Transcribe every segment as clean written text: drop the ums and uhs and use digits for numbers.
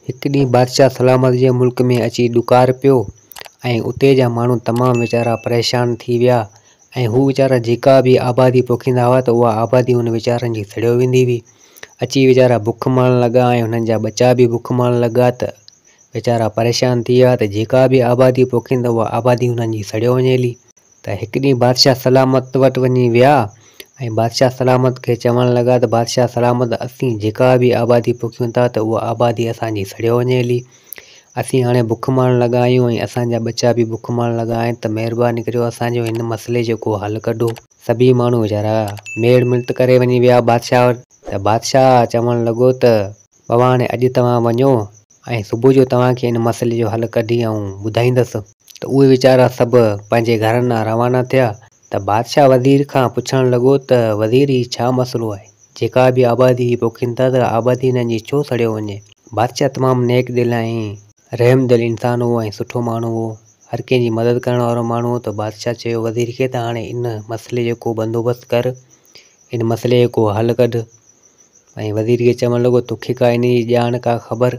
هڪ ڏينهن بادشاهه سلامت جي ملڪ ۾ اچي ڏڪار پيو ۽ اتي جا ماڻهو تمام ويچارا پريشان ٿي ويا ۽ هو ويچارا جيڪا به آبادي پوکيندا هئا ته اها آبادي انهن ويچارن جي سڙيو ويندي هئي. اچي ويچارا بک مرڻ لڳا ۽ انهن جا ٻچا به بک مرڻ لڳا ته ويچارا پريشان ٿي ويا ته جيڪا به آبادي پوکين ته اها آبادي انهن جي سڙيو وڃي هلي. ته هڪ ڏينهن بادشاهه سلامت وٽ وڃي ويا ۽ بادشاهه سلامت کي چوڻ لڳا ته بادشاهه سلامت اسين جيڪا به آبادي پوکيون ٿا ته اها آبادي اسان جي سڙيو وڃي هلي. اسين هاڻي بک مرڻ لڳا آهيون ۽ اسان جا ٻچا به بک مرڻ لڳا آهن ته مهرباني ڪريو اسان جو هن مسئلي جو ڪو حل ڪڍو. سڀيئي ماڻهو ويچارا ميڙ منت ڪري وڃي ويا بادشاهه وٽ ته بادشاهه چوڻ لڳو ته بابا هاڻي اڄ توهان وڃو ۽ صبح جو توهان کي ان مسئلي جو حل ڪڍي آئون ٻڌائيندس. ته اهي ويچارا سڀ پنهنجي گهرن ڏانهن روانا ٿيا ته بادشاهه وزير کان پڇڻ لڳو ته وزير هي ڇا مسئلو آهي؟ جيڪا به آبادي هي پوکين ٿا ته آبادي هنن جي ڇو سڙيو وڃي؟ بادشاهه تمام نيڪ دل ۽ رحم دل انسان هو ۽ سٺو ماڻهو هو. هر ڪنهن جي مدد ڪرڻ وارو ماڻهو هو ته بادشاهه چيو وزير کي ته هاڻي ان مسئلي جو ڪو بندوبست ڪر، ان مسئلي جو ڪو حل ڪڍ. ۽ وزير کي چوڻ لڳو توکي ڪا انهيء جي ڄاڻ ڪا خبر؟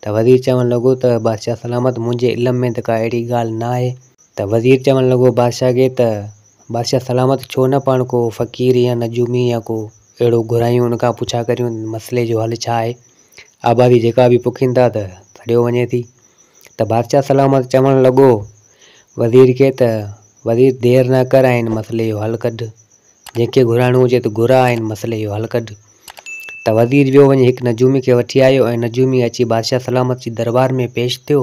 ته وزير چوڻ لڳو ته بادشاهه سلامت منهنجي علم ۾ ته ڪا اهڙي ڳالهه نه آهي. ته وزير چوڻ لڳو بادشاهه کي ته بادشاهه سلامت ڇو نه پاڻ ڪو فقير يا نجومي يا ڪو اهڙو گهرايون ان کان پڇا ڪريون مسئلي جو حل ڇا آهي؟ آبادي جيڪا به پوکين ٿا ته سڙيو وڃي ٿي. ته بادشاهه سلامت چوڻ لڳو وزير کي ته وزير دير نه ڪر ۽ ان مسئلي جو حل ڪڍ. جنهن کي گهرائڻو هجي ته گهراء ۽ ان مسئلي جو حل ڪڍ. ته وزير ويو وڃي هڪ نجومي کي وٺي آيو ۽ نجومي اچي بادشاهه سلامت جي دربار ۾ پيش ٿيو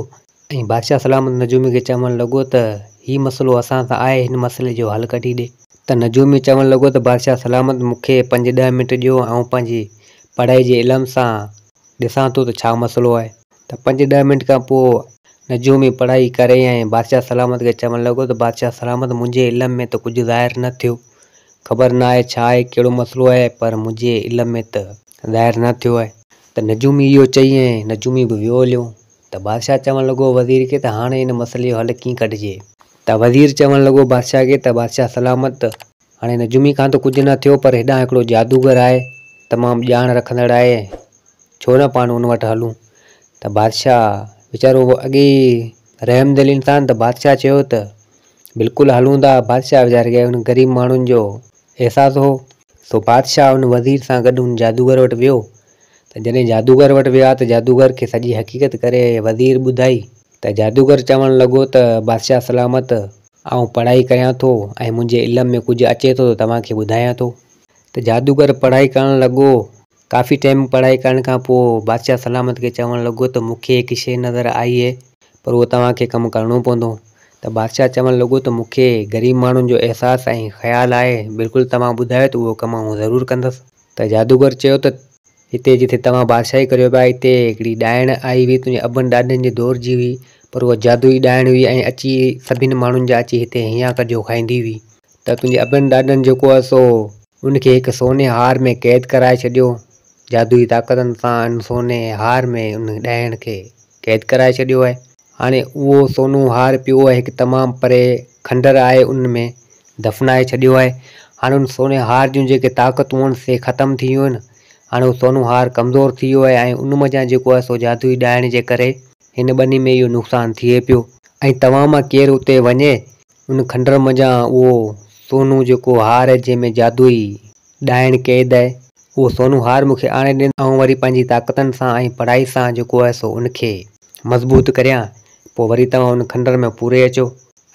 ۽ بادشاهه سلامت نجومي کي چوڻ لڳو ته هي مسئلو اسان سان آهي هن مسئلي جو حل ڪڍي ڏي. ته نجومي چوڻ لڳو ته بادشاهه سلامت مون کي پنج ڏهه منٽ ڏيو آئون پنهنجي پڙهائي جي علم سان ڏسان ٿو ته ڇا مسئلو آهي. ته پنج ڏهه منٽ کان پوء نجومي پڙهائي ڪري ۽ بادشاهه سلامت کي چوڻ لڳو ته بادشاهه سلامت منهنجي علم ۾ ته ڪجهه ظاهر نه ٿيو. خبر نه آهي ڇا آهي ڪهڙو مسئلو آهي پر منهنجي علم ۾ ته ظاهر نه ٿيو آهي. ته نجومي اهو چئي ۽ نجومي به ويو هليو. ته بادشاهه چوڻ لڳو وزير کي ته هاڻي ان مسئلي جو حل ڪيئن ڪڍجي؟ ته وزير چوڻ لڳو بادشاهه کي ته بادشاهه سلامت هاڻي نجومي کان ته ڪجهه نه ٿيو پر هيڏانهن هڪڙو جادوگر آهي تمام ڄاڻ رکندڙ آهي ڇو نه پاڻ ان وٽ هلون ته بادشاهه ويچارو اڳي ئي رحم دل انسان ته بادشاهه چيو ته بلڪل هلون ٿا بادشاهه ويچاري کي ان غريب ماڻهن جو احساس هو سو بادشاهه ان وزير سان گڏ ان جادوگر وٽ ويو ته جڏهن جادوگر وٽ ويا ته جادوگر کي سڄي حقيقت ڪري وزير ٻڌائي ته جادوگر چوڻ لڳو ته بادشاهه سلامت آئون پڙهائي ڪريان ٿو ۽ منهنجي علم ۾ ڪجهه اچي ٿو ته توهان کي ٻڌايان ٿو. ته جادوگر پڙهائي ڪرڻ لڳو. ڪافي ٽائيم پڙهائي ڪرڻ کان پوء بادشاهه سلامت کي چوڻ لڳو ته مون کي هڪ شيء نظر آئي اهي پر اهو توهان کي ڪم ڪرڻو پوندو. ته بادشاهه چوڻ لڳو ته مون کي غريب ماڻهن جو احساس ۽ خيال آهي بلڪل توهان ٻڌايو ته اهو ڪم آئون ضرور ڪندس. ته جادوگر چيو ته هتي جتي توهان بادشاهي ڪريو پيا اتي هڪڙي ڏائڻ آئي هئي تنهنجي ابن ڏاڏن جي دور جي هئي پر اها جادوئي ڏائڻ هئي ۽ اچي سڀني ماڻهن جا اچي هتي هيان ڪڍيو کائيندي هئي ته تنهنجي ابن ڏاڏن جيڪو آهي سو ان کي هڪ سوني هار ۾ قيد ڪرائي ڇڏيو جادوئي طاقتن سان ان سوني هار ۾ ان ڏائڻ کي قيد ڪرائي ڇڏيو آهي. هاڻي اهو سونو هار پيو آهي هڪ تمام پري کنڊر آهي ان ۾ دفنائي ڇڏيو آهي. هاڻي ان سوني هار جون جيڪي طاقتون آهن سي ختم ٿي ويون آهن. هاڻي اهو سونو هار ڪمزور ٿي ويو آهي ۽ ان منجهان جيڪو آهي سو جادوئي ڏائڻ جي ڪري هن ٻني ۾ اهو نقصان ٿئي پيو ۽ توهان مان ڪير اتي وڃي ان کنڊر منجهان اهو سونو جيڪو هار آهي جنهن ۾ جادوئي ڏائڻ قيد آهي اهو سونو هار مون کي آڻي ڏين آئون وري پنهنجي طاقتن سان ۽ پڙهائي سان جيڪو آهي سو ان کي مضبوط ڪريان پوء وري توهان ان کنڊر ۾ پوري اچو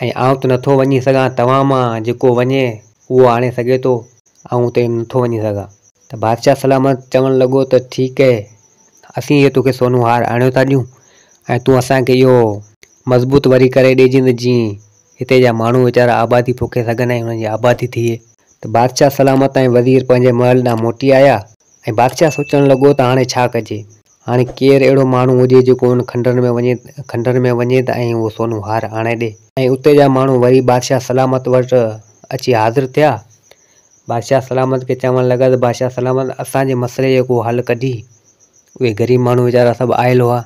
۽ آئون ته نٿو وڃي سگهان توهان مان جيڪو وڃي اهو آڻي سگهي ٿو آئون اتي نٿو وڃي سگهان. ته بادشاهه سلامت چوڻ لڳو ته ٺيڪ اهي اسين اهو توکي سونو هار آڻيو ٿا ڏيون ۽ تون اسان کي اهو مضبوط وري ڪري ڏجين ته جيئن هتي جا ماڻهو ويچارا آبادي پوکي سگهن ۽ انهن جي آبادي ٿئي. ته بادشاهه سلامت ۽ وزير پنهنجي محل ڏانهن موٽي آيا ۽ بادشاهه سوچڻ لڳو ته هاڻي ڇا ڪجي؟ هاڻي ڪير اهڙو ماڻهو هجي جيڪو ان کنڊر ۾ وڃي کنڊر ۾ وڃي ته ۽ اهو سونو هار آڻي ڏي. ۽ اتي جا ماڻهو وري بادشاهه سلامت وٽ اچي حاضر ٿيا. بادشاهه سلامت کي چوڻ لڳا ته بادشاهه سلامت اسان جي مسئلي جو ڪو حل ڪڍي. اهي غريب ماڻهو ويچارا سڀ آيل هئا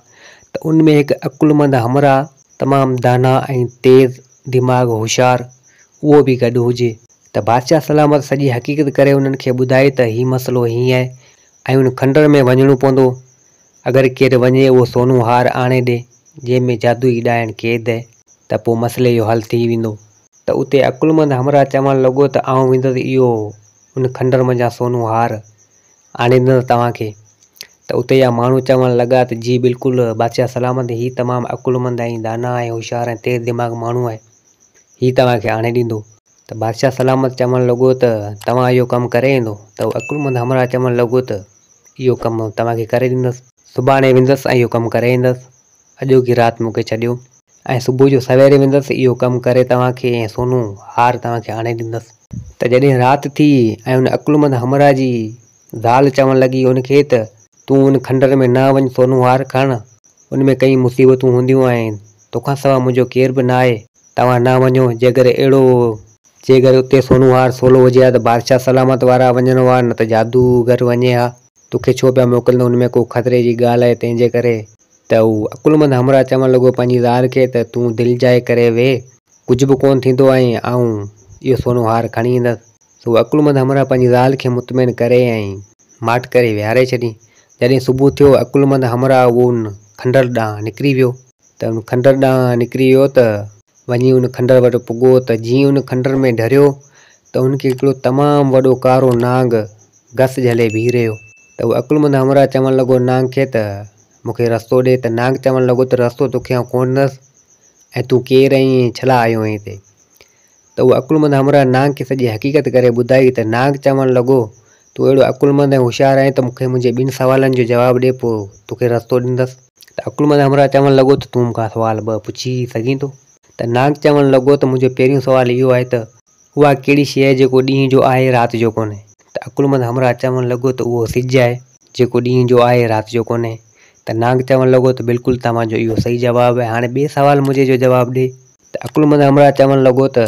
ته ان ۾ هڪ عقلمند همراهه تمام داناء ۽ تيز دماغ هوشيار اهو به گڏ هجي ته بادشاهه سلامت سڄي حقيقت ڪري انهن کي ٻڌائي ته هي مسئلو هيئن آهي ۽ ان کنڊر ۾ وڃڻو پوندو اگر ڪير وڃي اهو سونو هار آڻي ڏي، جنهن ۾ جادوئي ڏائڻ قيد آهي ته پوء مسئلي جو حل ٿي ويندو. ته اتي عقلمند همراهه چوڻ لڳو ته آئون ويندس اهو ان کنڊر منجهان سونو هار آڻي ڏيندس توهان کي. ته اتي جا ماڻهو چوڻ لڳا ته جي بلڪل بادشاهه سلامت هي تمام عقلمند ۽ داناء ۽ هوشيار ۽ تيز دماغ ماڻهو آهي، هي توهان کي آڻي ڏيندو. ته بادشاهه سلامت چوڻ لڳو ته توهان اهو ڪم ڪري ايندو؟ ته عقلمند همراهه چوڻ لڳو ته اهو ڪم توهان کي ڪري ڏيندس. سڀاڻي ويندس ۽ اهو ڪم ڪري ايندس. اڄوڪي رات مون کي ڇڏيو ۽ صبح جو سويري ويندس اهو ڪم ڪري توهان کي ۽ سونو هار توهان کي آڻي ڏيندس. ته جڏهن رات ٿي ۽ ان عقلمند همراهه جي زال چوڻ لڳي ان کي ته تون ان کنڊر ۾ نه وڃ سونو هار کڻ، ان ۾ ڪئين مصيبتون هونديون ۽ توکان سواء منهنجو ڪير به نه آهي، توهان نه وڃو، جيڪڏهن اهڙو جيڪر اتي سونو هار سولو هجي ها ته بادشاهه سلامت وارا وڃن ها نه ته جادوگر وڃي ها. توکي ڇو پيا موڪلين ان ۾ ڪو خطري جي ڳالهه آهي تنهن جي ڪري ته هو عقلمند همراهه چوڻ لڳو پنهنجي زال کي ته تون دل جاء ڪري ويهه ڪجهه به ڪونه ٿيندو ۽ آئون اهو سونو هار کڻي ايندس. سو عقلمند همراهه پنهنجي زال کي مطمئن ڪري ۽ ماٺ ڪري ويهاري ڇڏي. جڏهن صبح ٿيو عقلمند همراهه اهو ان کنڊر ڏانهن نڪري ويو. ته ان کنڊر ڏانهن نڪري ويو ته وڃي ان کنڊر وٽ پڳو ته جيئن ان کنڊر ۾ ڍريو ته ان کي هڪڙو تمام وڏو ڪارو نانگ گس جهلي بيهي رهيو ته اهو عقلمند همراهه چوڻ لڳو نانگ کي ته مون کي رستو ڏي ته نانگ چوڻ لڳو ته رستو توکي آئون ڪونه ڏيندس ۽ تون ڪير آهين ۽ ڇلا آيو آهين هتي؟ ته اهو عقلمند همراهه نانگ کي سڄي حقيقت ڪري ٻڌائي ته نانگ چوڻ لڳو تون اهڙو عقلمند ۽ هوشيار آهين ته مون کي منهنجي ٻن سوالن جو جواب ڏي پوء توکي رستو ڏيندس. ته عقلمند همراهه چوڻ لڳو ته تون مون کان سوال ٻه پڇي سگهين ٿو. ته نانگ چوڻ لڳو ته منهنجو پهريون سوال اهو آهي ته اها ڪهڙي شيء آهي جيڪو ڏينهن جو آهي رات جو ڪونهي؟ ته عقلمند همراهه چوڻ لڳو ته اهو سج آهي جيڪو ڏينهن جو آهي رات جو ڪونهي. ته نانگ چوڻ لڳو ته بلڪل توهان جو اهو صحيح جواب آهي هاڻي ٻئي سوال منهنجي جو جواب ڏي. ته عقلمند همراهه چوڻ لڳو ته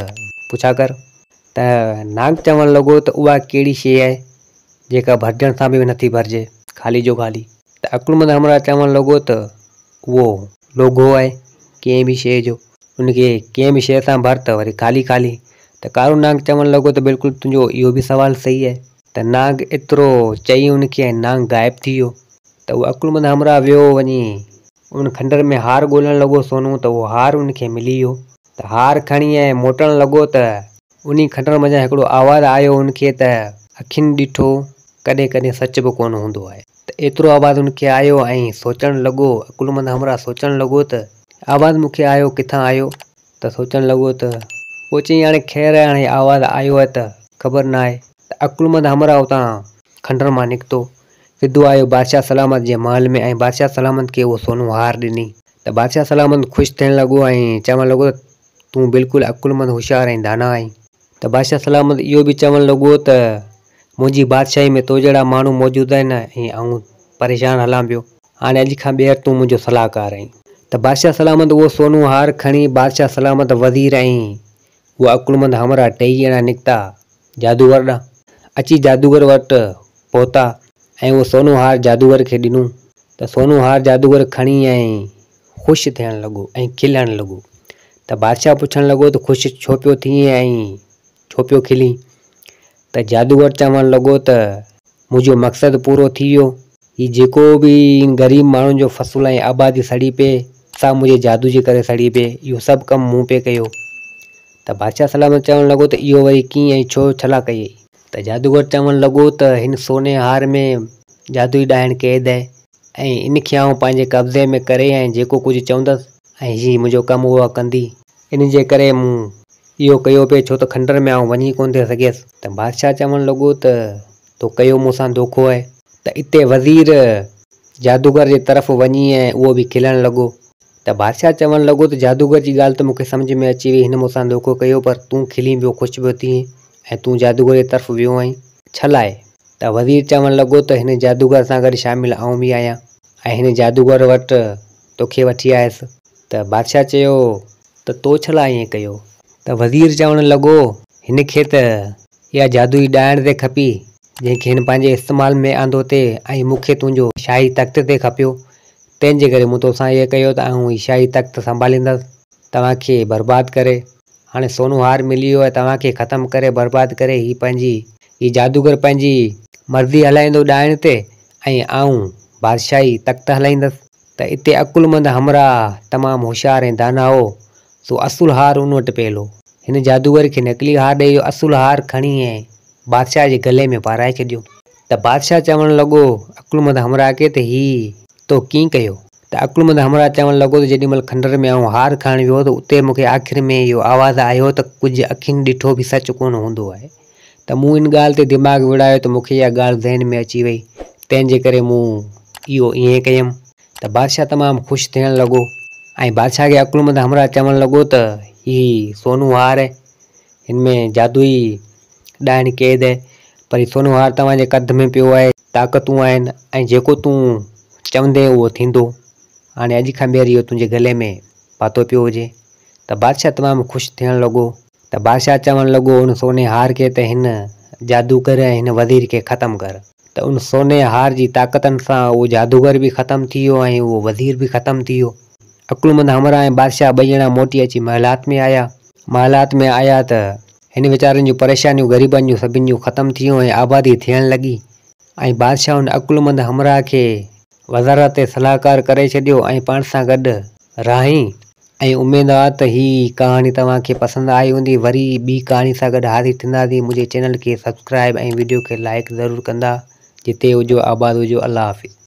پڇا ڪر. ته نانگ چوڻ لڳو ته اها ڪهڙي شيء آهي جيڪا ڀرجڻ سان به نٿي ڀرجي، خالي جو خالي. ته عقلمند همراهه چوڻ لڳو ته اهو لوگهو آهي ڪنهن به شيء جو، ان کي ڪنهن به شيء سان ڀر ته وري خالي خالي. ته ڪارو نانگ چوڻ لڳو ته بلڪل تنهنجو اهو به سوال صحيح آهي. ته نانگ ايترو چئي ان کي ۽ نانگ غائب ٿي ويو. ته اهو عقلمند همراهه ويو وڃي ان کنڊر ۾ هار ڳولڻ لڳو سونو ته اهو هار ان کي ملي ويو. ته هار کڻي ۽ موٽڻ لڳو ته انهي کنڊر منجهان هڪڙو آواز آيو ان کي ته اکين ڏٺو ڪڏهن ڪڏهن سچ به ڪونه هوندو آهي. ته ايترو آواز ان کي آيو ۽ سوچڻ لڳو عقلمند همراهه سوچڻ لڳو ته آواز مون کي آيو ڪٿان آيو؟ ته سوچڻ لڳو ته پوء چيائين هاڻي خير آهي هاڻي آواز آيو آهي ته خبر ناهي ته عقلمند همراهه اتان کنڊر مان نڪتو سڌو آيو بادشاهه سلامت جي محل ۾ ۽ بادشاهه سلامت کي اهو سونو هار ڏني. ته بادشاهه سلامت خوش ٿيڻ لڳو ۽ چوڻ لڳو ته تون بلڪل عقلمند، هوشيار ۽ داناء آهين. ته بادشاهه سلامت اهو به چوڻ لڳو ته منهنجي بادشاهي ۾ تو جهڙا ماڻهو موجود آهن ۽ آئون پريشان هلان پيو. هاڻي اڄ کان ٻيهر تون منهنجو صلاحڪار آهين. ته بادشاهه سلامت اهو سونو هار کڻي بادشاهه سلامت وزير ۽ اهو عقلمند همراهه ٽيئي ڄڻا نڪتا جادوگر ڏانهن. اچي جادوگر وٽ پهتا ۽ اهو سونو هار جادوگر کي ڏنو. ته سونو هار جادوگر کڻي ۽ خوش ٿيڻ لڳو ۽ کلڻ لڳو. ته بادشاهه پڇڻ لڳو ته خوش ڇو پيو ٿئين ۽ ڇو پيو کلين؟ ته جادوگر چوڻ لڳو ته منهنجو مقصد پورو ٿي ويو. هي جيڪو به غريب ماڻهن جو فصل ۽ آبادي سڙي پئي، سا منهنجي جادو جي ڪري سڙي پئي. اهو سڀ ڪم مون پئي ڪيو. ته بادشاهه سلامت چوڻ لڳو ته اهو وري ڪيئن ۽ ڇو ڇلا ڪيئي؟ ته جادوگر چوڻ لڳو ته هن سوني هار ۾ جادوئي ڏائڻ قيد آهي ۽ ان کي آئون پنهنجي قبضي ۾ ڪري ۽ جيڪو ڪجهه چوندس ۽ هي منهنجو ڪم اها ڪندي. ان جي ڪري مون اهو ڪيو پئي ڇو ته کنڊر ۾ آئون وڃي ڪونه ٿي سگهيس. ته بادشاهه چوڻ لڳو ته تو ڪيو مون سان دوکو آهي. ته اتي وزير جادوگر جي طرف وڃي ۽ اهو به کلڻ لڳو. ته بادشاهه چوڻ لڳو ته جادوگر جي ڳالهه ته مون کي سمجهه ۾ اچي وئي هن مون سان دوکو ڪيو پر تون کلين پيو خوش پيو ٿئين ۽ تون جادوگر جي طرف ويو آهين ڇا لاء؟ ته وزير چوڻ لڳو ته هن جادوگر سان گڏ شامل آئون به آهيان ۽ هن جادوگر وٽ توکي وٺي آيس. ته بادشاهه چيو ته تو ڇا لاء ائين ڪيو؟ ته وزير چوڻ لڳو هن کي ته اها جادوئي ڏائڻ تي کپي جنهن کي هن پنهنجي استعمال ۾ آندو تي ۽ مون کي تنهنجو شاهي تخت تي کپيو تنهن جي ڪري مون توسان ائين ڪيو ته آئون هي شاهي تخت سنڀاليندس توهان کي برباد ڪري هاڻي سونو هار ملي ويو آهي توهان کي ختم ڪري برباد ڪري هي پنهنجي هي جادوگر پنهنجي مرضي هلائيندو ڏائڻ تي ۽ آئون بادشاهي تخت هلائيندس. ته اتي عقلمند همراهه تمام هوشيار ۽ داناء هو، سو اصل هار ان وٽ پيل هو. هن جادوگر کي نقلي هار ڏئي اهو اصل هار کڻي ۽ بادشاهه جي گلي ۾ پارائي ڇڏيو. ته بادشاهه چوڻ لڳو عقلمند همراهه کي ته هي تو ڪيئن ڪيو؟ ته عقلمند همراهه چوڻ لڳو ته جيڏي مهل کنڊر ۾ آئون هار کڻڻ ويو ته اتي مون کي آخر ۾ اهو آواز آيو ته ڪجهه اکين ڏٺو به سچ ڪونه هوندو آهي. ته مون ان ڳالهه تي دماغ وڙايو ته مون کي اها ڳالهه ذهن ۾ اچي وئي، تنهن جي ڪري مون اهو ائين ڪيم. ته بادشاهه تمام خوش ٿيڻ لڳو ۽ بادشاهه کي عقلمند همراهه چوڻ لڳو ته هي سونو هار آهي، هن ۾ جادوئي ڏائڻ قيد آهي، پر هي سونو هار توهان جي ڪڌ ۾ پيو آهي، طاقتون آهن ۽ جيڪو تون چوندين اهو ٿيندو، هاڻي اڄ کان ٻيهر اهو تنهنجي گلي ۾ پاتو پيو هجي. ته بادشاهه تمام خوش ٿيڻ لڳو. ته بادشاهه چوڻ لڳو ان سوني هار کي ته هن جادوگر ۽ هن وزير کي ختم ڪر. ته ان سوني هار جي طاقتن سان اهو جادوگر به ختم ٿي ويو ۽ اهو وزير به ختم ٿي ويو. عقلمند همراهه ۽ بادشاهه ٻئي ڄڻا موٽي اچي محلات ۾ آيا. محلات ۾ آيا ته هن ويچارن جون پريشانيون غريبن جون سڀن جون ختم ٿي ويون ۽ آبادي ٿيڻ لڳي ۽ بادشاهه ان عقلمند همراهه کي وزارت تي صلاحڪار ڪري ڇڏيو ۽ پاڻ سان گڏ رهائين. ۽ اميد آ ته هي ڪهاڻي توهان کي پسند آئي هوندي وري ٻي ڪهاڻي سان گڏ حاضر ٿينداسين منهنجي چينل کي سبسڪرائب ۽ وڊيو کي لائيڪ ضرور ڪندا جتي هجو آباد هجو الله حافظ.